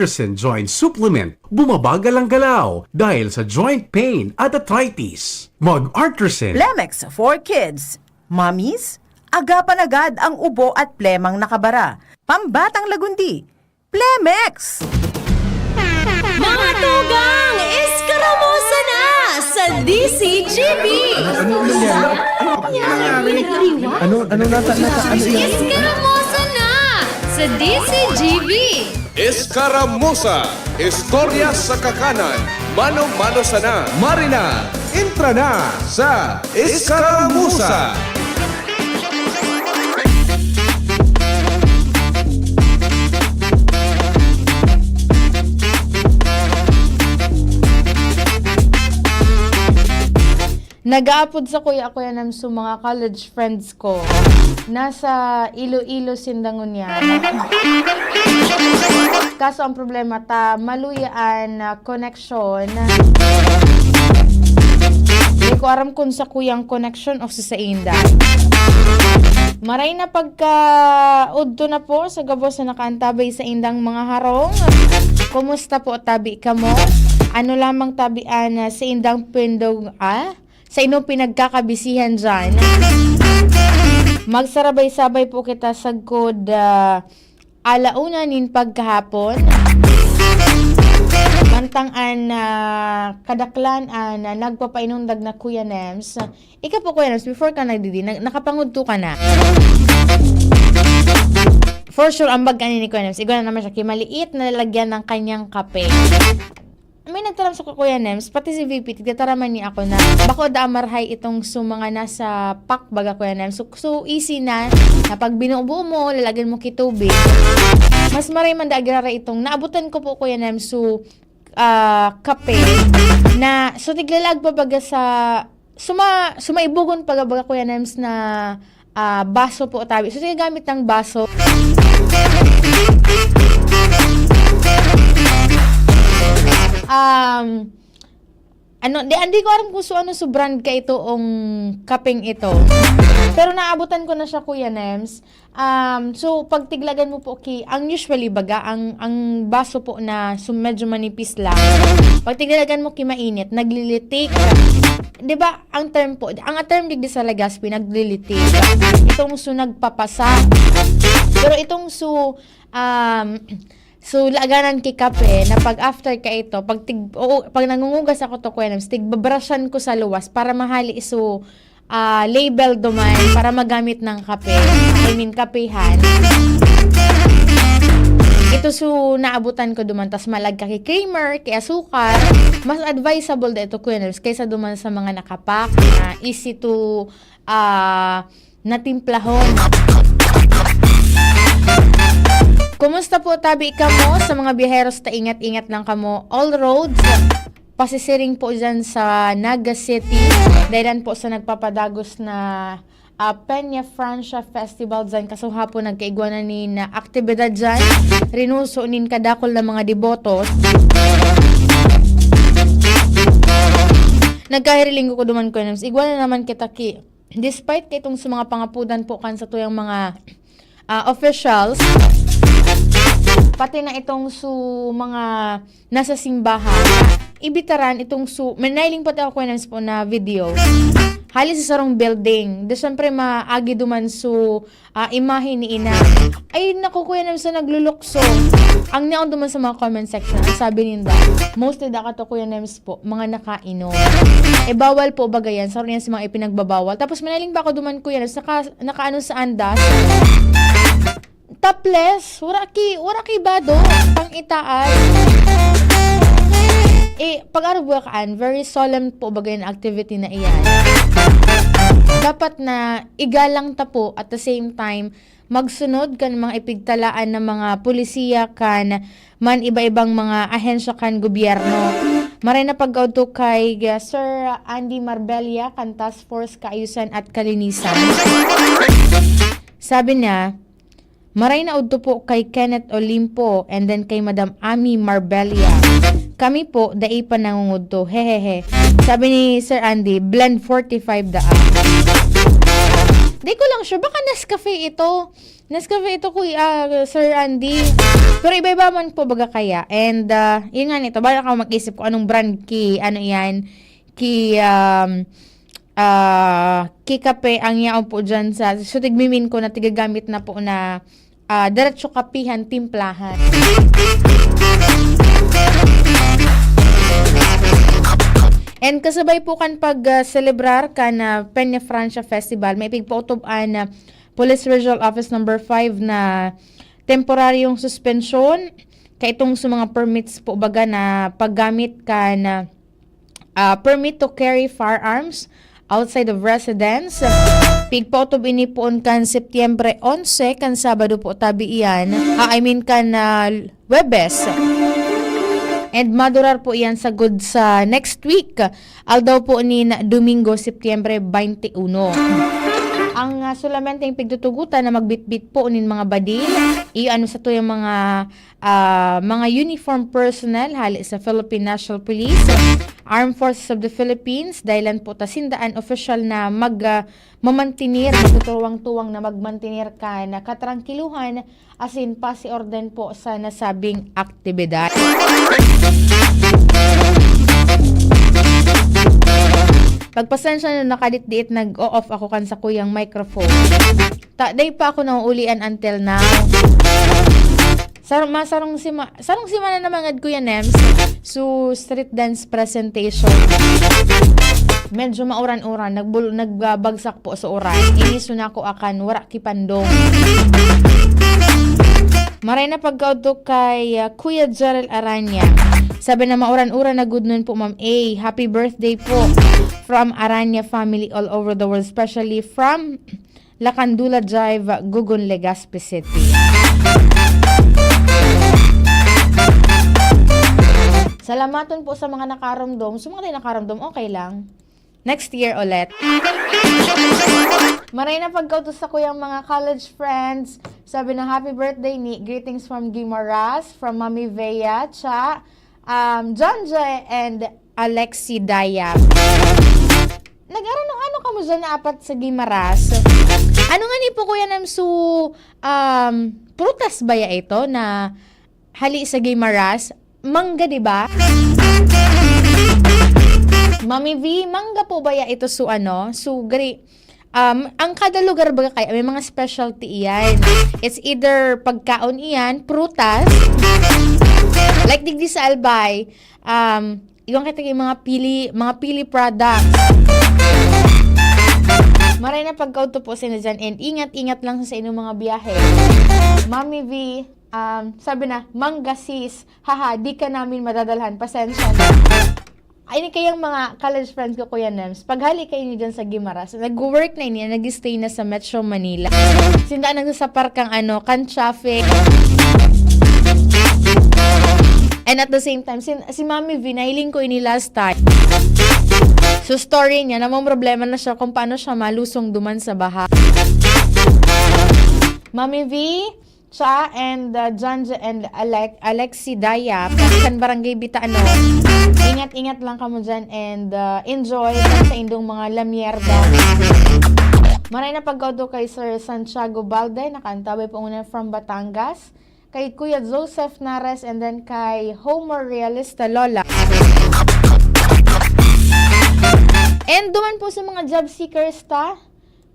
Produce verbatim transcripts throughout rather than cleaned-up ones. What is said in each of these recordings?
Artersen Joint Supplement, bumabagal ang galaw dahil sa joint pain at arthritis. Mag-Artersen. Plemex for Kids. Mommies, agapan agad ang ubo at plemang nakabara. Pambatang lagundi, Plemex! Mga tugang, Eskaramosa na sa D C G B! Ano, ano nangyari? Ano, ano nata-, nata-, ano yan? Eskaramosa na sa D C G B! Eskaramosa, istorya sa kakanan, mano-mano sana. Marina, entra na sa Eskaramosa! Nag-aapod sa kuya, kuya nam, so mga college friends ko. Nasa Iloilo sinda ngunyan. Kaso ang problema, ta maluya an, ah, connection. Di ko aram kung sa kuyang connection o sa sainda. Maray na pagka udto na po sa gabos na nakaantabay sa indang mga harong. Kumusta po, tabi kamo? Ano lamang tabi an, ah, sa indang pindog, ah? Sa inong pinagkakabisihan diyan? Magsarabay-sabay po kita sagkod, ah, ala una nin pagkahapon. Mantang an, ah, kadaklan an, ah, nagpapainundag na Kuya Nems. Ika po, Kuya Nems, before ka nagdidi, nag-, nakapangudto ka na. For sure, ambag ka ni Kuya Nems. Igwa na naman siya, kimaliit na lalagyan ng kanyang kape. May nagtaram sa Kuya Nems, pati si V P, tigtataraman ni ako na bako da marhay itong su mga nasa pack, baga, Kuya Nems. So, so easy na, na pag binubuo mo, lalagyan mo kitubig. Mas maray man da agraray itong naabutan ko po, Kuya Nems, so, ah, kape na, so, tiglalag pa baga sa, suma-, sumaibugon pa baga, Kuya Nems, na, ah, baso po, tabi. So, sige, gamit ng baso. Um, ano, di, hindi ko alam kung su-, ano su brand ka ito, ong kapeng ito. Pero naabutan ko na siya, Kuya Nems. Um, so, pag tiglagan mo po ki-, ang usually baga, ang, ang baso po na su-, medyo manipis lang. Pag tiglagan mo ki mainit, naglilitik. Di ba, ang term po, ang term digdi sa Legazpi, naglilitik. Itong su nagpapasa. Pero itong su, um, su laganan ki kape, na pag after ka ito, pag tig-, oo, pag nangungugas ako to, Kuya Nems, tigbabrashan ko sa luwas para mahali su ah, label duman para magamit ng kape. I mean, kapehan. Ito su naabutan ko duman, tas malag ka ki creamer, ki asukar, mas advisable da ito, Kuya Nels, kaysa duman sa mga nakapak na easy to, ah, natimplahon. Kumusta po, tabi kamo? Sa mga biyaheros, ta ingat-ingat lang kamo. All roads pasisiring po dyan sa Naga City. Dahilan po sa nagpapadagos na, ah, Peña Francia Festival dyan. Kasuhapon, nagkaigwa na nin aktibidad dyan. Rinuso nin kadakol na mga deboto. Nagkahiriling ko duman, Kuya Nels. Igwa na naman kita ki, despite ka itong sa mga pangapudan po kan sa tuyang mga, ah, officials, pati na itong su mga nasa simbahan, ibitaran itong su, may nailing pati ako, Kuya Nels, po na video. Hali sa sarong building. De, syempre, maagi duman su, ah, imahe ni ina. Ay, naku, Kuya Nels, sa naglulukso. Ang niyaon duman sa mga comment section, ang sabi ninda, mostly da kato, Kuya Nels, po, mga nakainom. Eh, bawal po baga yan. Sa yan sa mga ipinagbabawal. Tapos, manaling ba ako duman, Kuya Nels, naka, nakaano sa andas? Topless, wala ki, wala ki bado, pang itaas. Eh, pag araw buwakaan, very solemn po baga yung activity na iyan. Dapat na igalang ta po, at the same time, magsunod kan mga ipigtalaan ng mga pulisiya kan man iba-ibang mga ahensya kan gobyerno. Maray na pagkaudto kay, uh, Sir Andy Marbella kan Task Force Kaayusan at Kalinisan. Sabi niya, maray na udto po kay Kenneth Olimpo and then kay Madam Ami Marbella. Kami po, dai pa nangungudto. Hehehe. Sabi ni Sir Andy, blend forty-five daan. Di ko lang sure, baka Nescafe ito. Nescafe ito, Kuya, ah, Sir Andy. Pero iba-iba man po baga kaya. And, ah, yun nga nito, bala ka mag-isip kung anong brand ki, ano yan, ki, um, ah, ki kape ang yaon po dyan sa, so tigmimin ko na tigagamit na po na, ah, diretso kapihan, timplahan. And kasabay po kan pag, ah, selebrar kan, ah, Peña Francia Festival, may pigpautob-an na Police Regional Office Number five na temporaryong suspensyon kaitong sa mga permits po baga na paggamit kan, ah, ah, permit to carry firearms outside of residence. Pigpautob ini poon kan Setyembre onse, kan Sabado po tabi iyan. Ah, I mean, kan, ah, Huwebes. And madurar po iyan sagod sa next week, aldaw po nin Domingo, Setyembre twenty-one. Ang, ah, sulamenteng pigtutugotan na magbitbit po nin mga badil, iyo ano sa tuyang mga, ah, mga uniform personnel hali sa Philippine National Police, Armed Forces of the Philippines, dahilan po ta sinda an opisyal na mag, ah, mamantinir, magtuturuwang-tuwang na magmantinir kan katrankiluhan asin pasiorden po sa nasabing aktibidad. Pagpasensya na nakaditdiit, nag-o-off ako kan sakuyang microphone. Ta, day pa ako nauulian until now. Sar-, masarong sima-, sarong semana na manggad, Kuya Nems. So, street dance presentation. Medyo mauran-uran, nagbul-, nagbabagsak po sa uran. Ini sunako akan, wara ki pandong. Maray na pagkaudto kay, ah, Kuya Jarel Aranya. Sabi na, "Mauran-uran na gud nun po, Ma'am A. Happy birthday po from Aranya family all over the world, especially from Lacandula Drive, Gugun, Legazpi City." Salamaton po sa mga nakaromdom. Sa mga di nakaromdom, okay lang. Next year ulit. Maray na pagkautos sa kuyang mga college friends. Sabi na, "Happy birthday ni, greetings from Guimaras, from Mami Vea, Cha, um, John Jay, and Alexi Dayap." Nag-ano-ano kamo dyan na apat sa Guimaras? Ano nga ni po, Kuya Nam, su, um, prutas ba ya ito na hali sa Guimaras? Mangga, di ba? Mami V, mangga po ba ya ito su, ano? Su, gari, um, ang kada lugar baga kaya may mga specialty iyan. It's either pagkaon iyan, prutas, like digdi sa Albay, um, iwan kita yung mga pili, mga pili products. Maray na pagkaudto po sina dyan, and ingat-ingat lang sa inyong mga biyahe. Mami V, um, sabi na, "Mangga sis, haha, di ka namin madadalhan, pasensya na." Ay, ini kayang mga college friends ko, Kuya Nems, paghali kayo niyo dyan sa Guimaras, nag-work na ini, nag-stay na sa Metro Manila. Sinda ang nagsasapar kang ano, kan traffic. And at the same time, sin, si Mami V, nahiling ko ini last time. So, story niya, namang problema na siya kung paano siya malusong duman sa baha. Mami V, Cha, and, uh, John J-, and Alec-, Alexi Dayap, kan Barangay Bitano. Ingat-ingat lang kamo dyan and, uh, enjoy kan sa indong mga lamyerda. Maray na pagkauto kay Sir Santiago Balde, nakaantabay po muna from Batangas. Kay Kuya Joseph Nares, and then kay Homer Realista Lola. And duman po sa mga job seekers ta,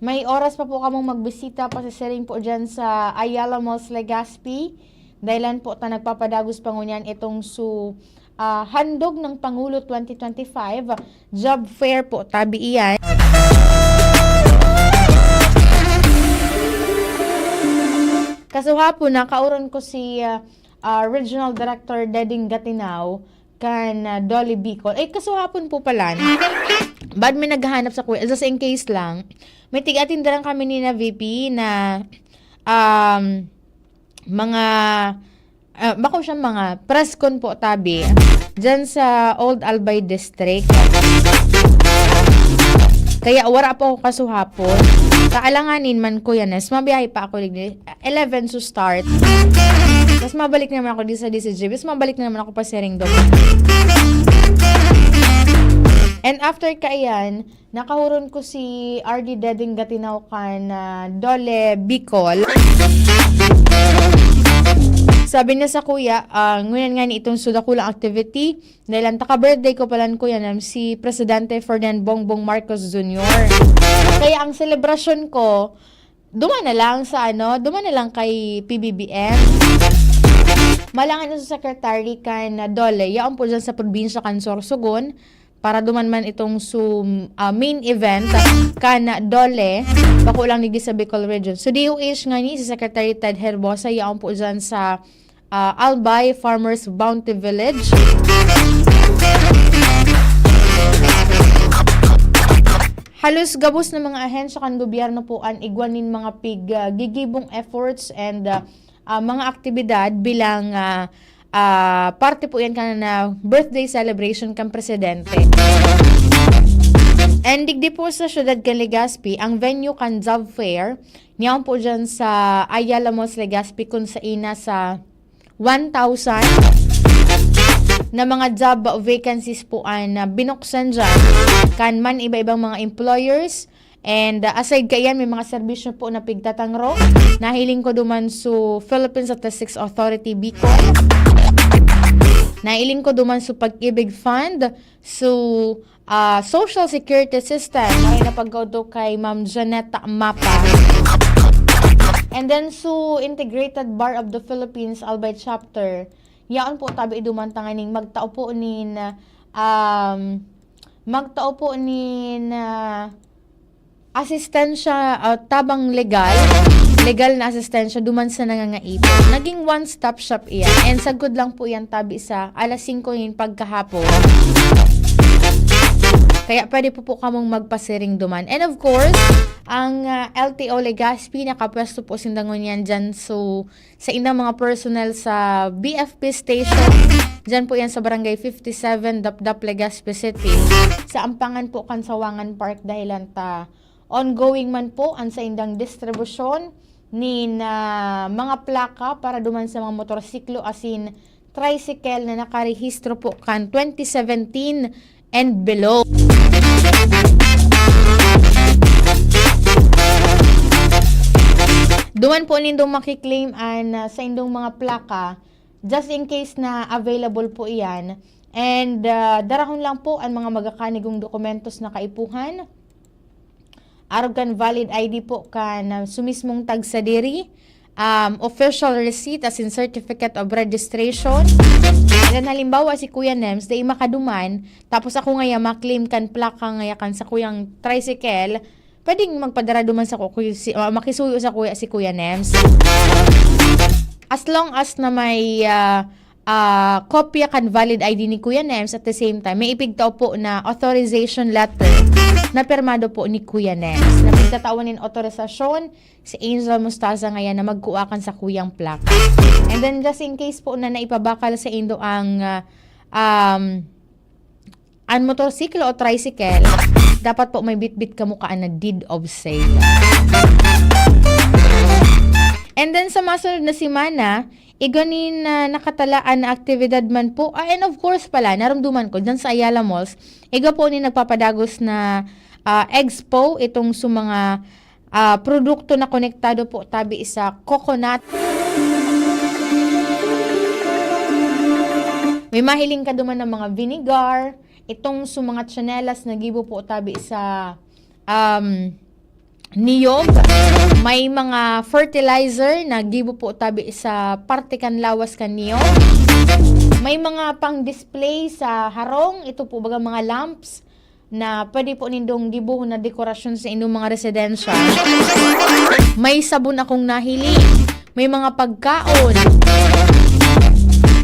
may oras pa po kamong magbisita, pasisiring po dyan sa Ayala Malls, Legazpi. Dahilan po ta nagpapadagos pa ngunyan itong su, ah, Handog ng Pangulo twenty twenty-five, job fair po, tabi iyan. Kasuhapon, nakauron ko si, ah, ah, Regional Director Deding Gatinao kan, ah, Dolly Bicol. Ay, kasuhapon po pala. Bad may naghahanap sa kuya. Just in case lang, may tigatindaran kami ni na V P na, um, mga, ah, bako siya mga press con po, tabi. Diyan sa Old Albay District. Kaya wala po ako kasuhapon. Kaalanganin man, Kuya Nes, mabiyahe pa ako digdi. Eleven to start. Tapos mabalik naman ako di sa D C G. Tapos mabalik na naman ako pa siring doon. And after kaiyan, nakahuron ko si R D Dedeng Gatinaw kan, ah, Dole Bicol. Sabi niya sa kuya, ah, ngunyan nga ni itong suda ko lang activity, dahil ang taka-birthday ko palan, Kuya Nems, si Presidente Ferdinand Bongbong Marcos Junior. Kaya ang selebrasyon ko, duman na lang sa ano, duman na lang kay P B B M. Malangan sa secretary kan Dole, yaon po dyan sa probinsya kan Sorsogon, para duman man itong su-, ah, main event kan Dole, bako lang digdi sa Bicol Region. So, D O H nga ni si Secretary Ted Herbosa, yaon po dyan sa, ah, Albay Farmers Bounty Village. Halos gabos na mga ahensya kan gobyerno po an igwa nin mga pig, ah, gigibong efforts and, ah, ah, mga aktibidad bilang, ah, ah, parte po yan kan, ah, birthday celebration kan presidente. And digdi po sa siyudad kan Legazpi, ang venue kan job fair, niyaon po dyan sa Ayala Malls, Legazpi, kun sa ina sa one thousand na mga job vacancies po an, ah, binuksan dyan kan man iba-ibang mga employers. And, ah, aside kaiyan, may mga serbisyo po na pigtatangro. Nahiling ko duman su Philippine Statistics Authority, Bicol. Nahiling ko duman su Pag-ibig Fund, su, ah, Social Security System. Maray na pagkauto kay Ma'am Janetta Mapa. And then, su Integrated Bar of the Philippines, Albay Chapter. Yaon po tabi duman tanganing magtao po nin, um, magtao po nin, ah, asistensya, ah, tabang legal, legal na asistensya duman sa nangangaipo. Naging one-stop shop iyan. And sagkod lang po yan tabi sa alas singko nin pagkahapon. Kaya pwede po po kamong magpasiring duman. And of course, ang, ah, L T O Legazpi, nakapwesto po sinda ngunyan dyan. So, sa indang mga personnel sa B F P station. Diyan po yan sa Barangay fifty-seven, Dapdap, Legazpi City. Sa ampangan po kan Sawangan Park, dahilan ta ongoing man po ang saindang distribusyon nin, ah, mga plaka para duman sa mga motorsiklo asin tricycle na nakarehistro po kan twenty seventeen and below. Duman po nindong makiklaim an, ah, saindong mga plaka, just in case na available po iyan. And, ah, darahon lang po an mga magakanigong dokumentos na kaipuhan. Arog kan valid I D po kan, ah, su mismong tagsadiri, um, official receipt as in certificate of registration. And then, halimbawa, si Kuya Nems, dai makaduman, tapos ako ngaya ma-claim kan plaka ngaya kan sakuyang tricycle, pwedeng magpadara duman sa ku-, kuy-, si, ah, makisuyo sa kuya, si Kuya Nems. As long as na may, ah, ah, kopya kan valid I D ni Kuya Nems, at the same time, may ipigtao po na authorization letter na pirmado po ni Kuya Nems, na pigtatawan nin autorisasyon si Angel Mostaza ngayan na magkua kan sakuyang plaka. And then, just in case po na naipabakal saindo ang, ah, um, an motorsiklo o tricycle, dapat po may bitbit kamo kaan na deed of sale. And then, sa masunod na semana, igwa nin, ah, nakatalaan na aktibidad man po. Ah, and of course pala, narumduman ko, dyan sa Ayala Malls, igwa po nin nagpapadagos na, ah, expo, itong sa mga, ah, produkto na konektado po tabi sa coconut. May mahiling ka duman ng mga vinegar, itong sa mga tsinelas na gibo po tabi sa, um, niyog. May mga fertilizer na gibo po tabi sa parte kan lawas kan niyog. May mga pang-display sa harong, ito po baga mga lamps na pwede po nindong gibohon na dekorasyon sa inyong mga residensya. May sabon akong nahiling. May mga pagkaon.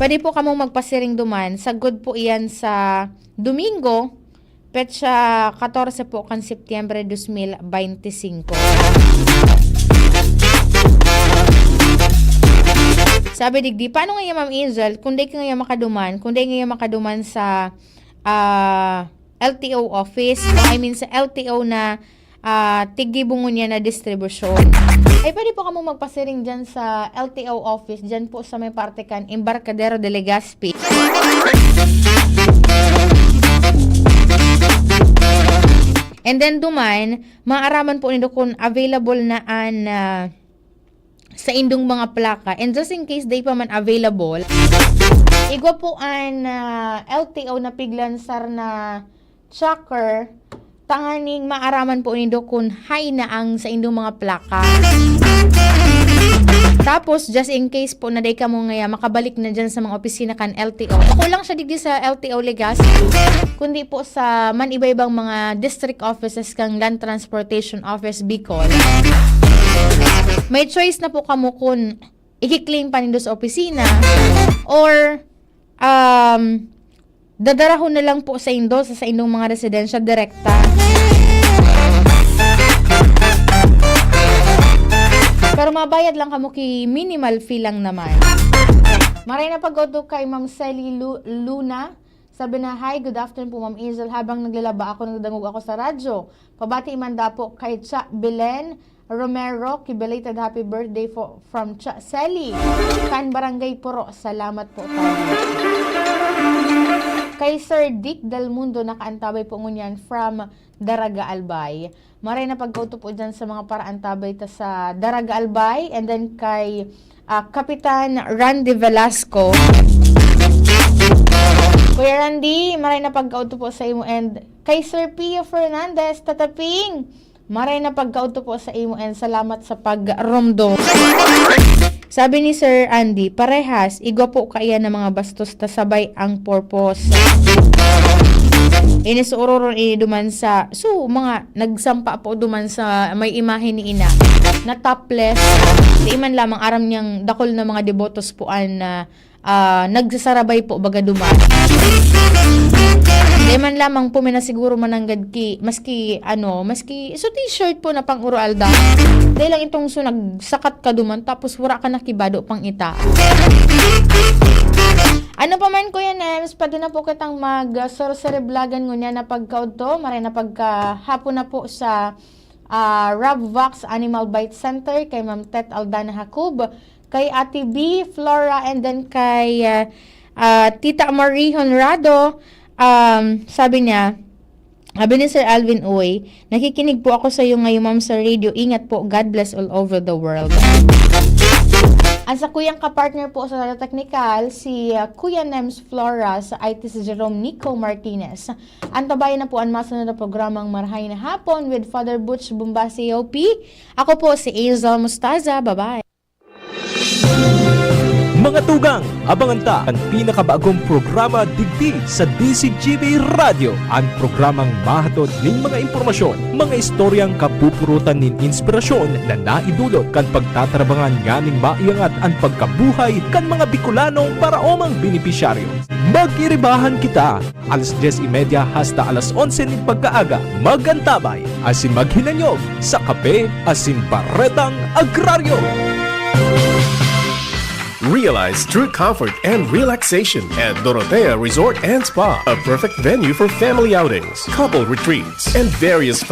Pwede po kamong magpasiring duman. Sagkod po iyan sa Domingo, petsa katorse po kan Setyembre dos mil beintisinko. Sabi digdi, "Paano ngaya, Ma'am Angel, kung di ka ngaya makaduman, kung di ngaya makaduman sa, ah, L T O office, o I mean sa L T O na, ah, tigibungon niya na distribusyon?" Ay, pwede po kamo magpasiring dyan sa L T O office, dyan po sa may parte kan Embarcadero de Legazpi. And then duman, maaraman po nindo kung available na an, ah, saindong mga plaka. And just in case di pa man available, igwa po an, ah, L T O na piglansar na tracker, tanganing maaraman po nindo kung hay na ang saindong mga plaka. Tapos, just in case po na di kamo ngaya makabalik na dyan sa mga opisina kan L T O. Ako lang siya digdi sa L T O Legazpi, kundi po sa man iba-ibang mga district offices kang Land Transportation Office Bicol. May choice na po kamo kung i-claim pa nindo sa opisina or, um, dadarahon na lang po saindo sa saindong mga residensya direkta. Pero mabayad lang kamo ki minimal fee lang naman. Maray na pag-uto kay Ma'am Sally Lu-, Luna. Sabi na, "Hi, good afternoon po, Ma'am Angel. Habang naglalaba ako, nagdadangog ako sa radyo. Pabati man daw po kay Cha Belen Romero, ki belated happy birthday po from Cha Sally, kan Barangay Puro. Salamat po tayo." Kay Sir Dick Del Mundo, nakaantabay po ngunyan from Daraga Albay. Maray na pagkauto po dyan sa mga paraantabay ta sa Daraga Albay. And then kay, ah, Kapitan Randy Velasco. Kuya Randy, maray na pagkauto po sa imo and kay Sir Pio Fernandez, Tataping. Maray na pagkauto po sa imo and salamat sa pagromdom. Sabi ni Sir Andy, "Parehas, igwa po kaiyan na mga bastos ta sabay ang purpose." Ini sa uroron, ini duman sa, so, mga nagsampa po duman sa may imahe ni ina na topless. Di man lamang aram niyang dakul na mga debotos po an, ah, ah, nagsasarabay po baga duman. Di man lamang po may nasiguro mananggad ki, maski, ano, maski, so t-shirt po na pang uro aldaw. Dahil lang itong so nagsakat ka duman, tapos wala ka nakibado pang ita. Ano pa man, Kuya Nems, pwede na po kitang mag, ah, sorcery vlogan ngunyan na pagkaudto. Maray na pagkahapon na po sa, ah, Rob Vox Animal Bite Center kay Ma'am Tet Aldana Jacob, kay Ate B, Flora, and then kay, ah, ah, Tita Marie Honrado. Um, sabi niya, sabi ni Sir Alvin Uy, "Nakikinig po ako sa iyo ngayon, ma'am, sa radio. Ingat po. God bless all over the world." Ang sa kuyang kapartner po sa teknikal, si, ah, Kuya Nems Flora, sa I T si Jerome Nico Martinez. Antabayan na po ang masunod na programang Marhay na Hapon with Father Butch Bombasio P. Ako po si Angel Mustaza. Bye-bye. Mga tugang, abangan ta an pinakabagong programa digdi sa D Z G B Radyo, an programang mahatod nin mga impormasyon, mga istoryang kapupurutan nin inspirasyon na naidulot kan pagtatrabangan nganing maiangat an pagkabuhay kan mga Bicolanong paraomang benepisyaryo. Mag-iribahan kita! Alas dyes y media hasta alas onse nin pagkaaga, mag-antabay asin maghinanyog sa Kape asin Baretang Agraryo. Realize true comfort and relaxation at Dorotea Resort and Spa, a perfect venue for family outings, couple retreats, and various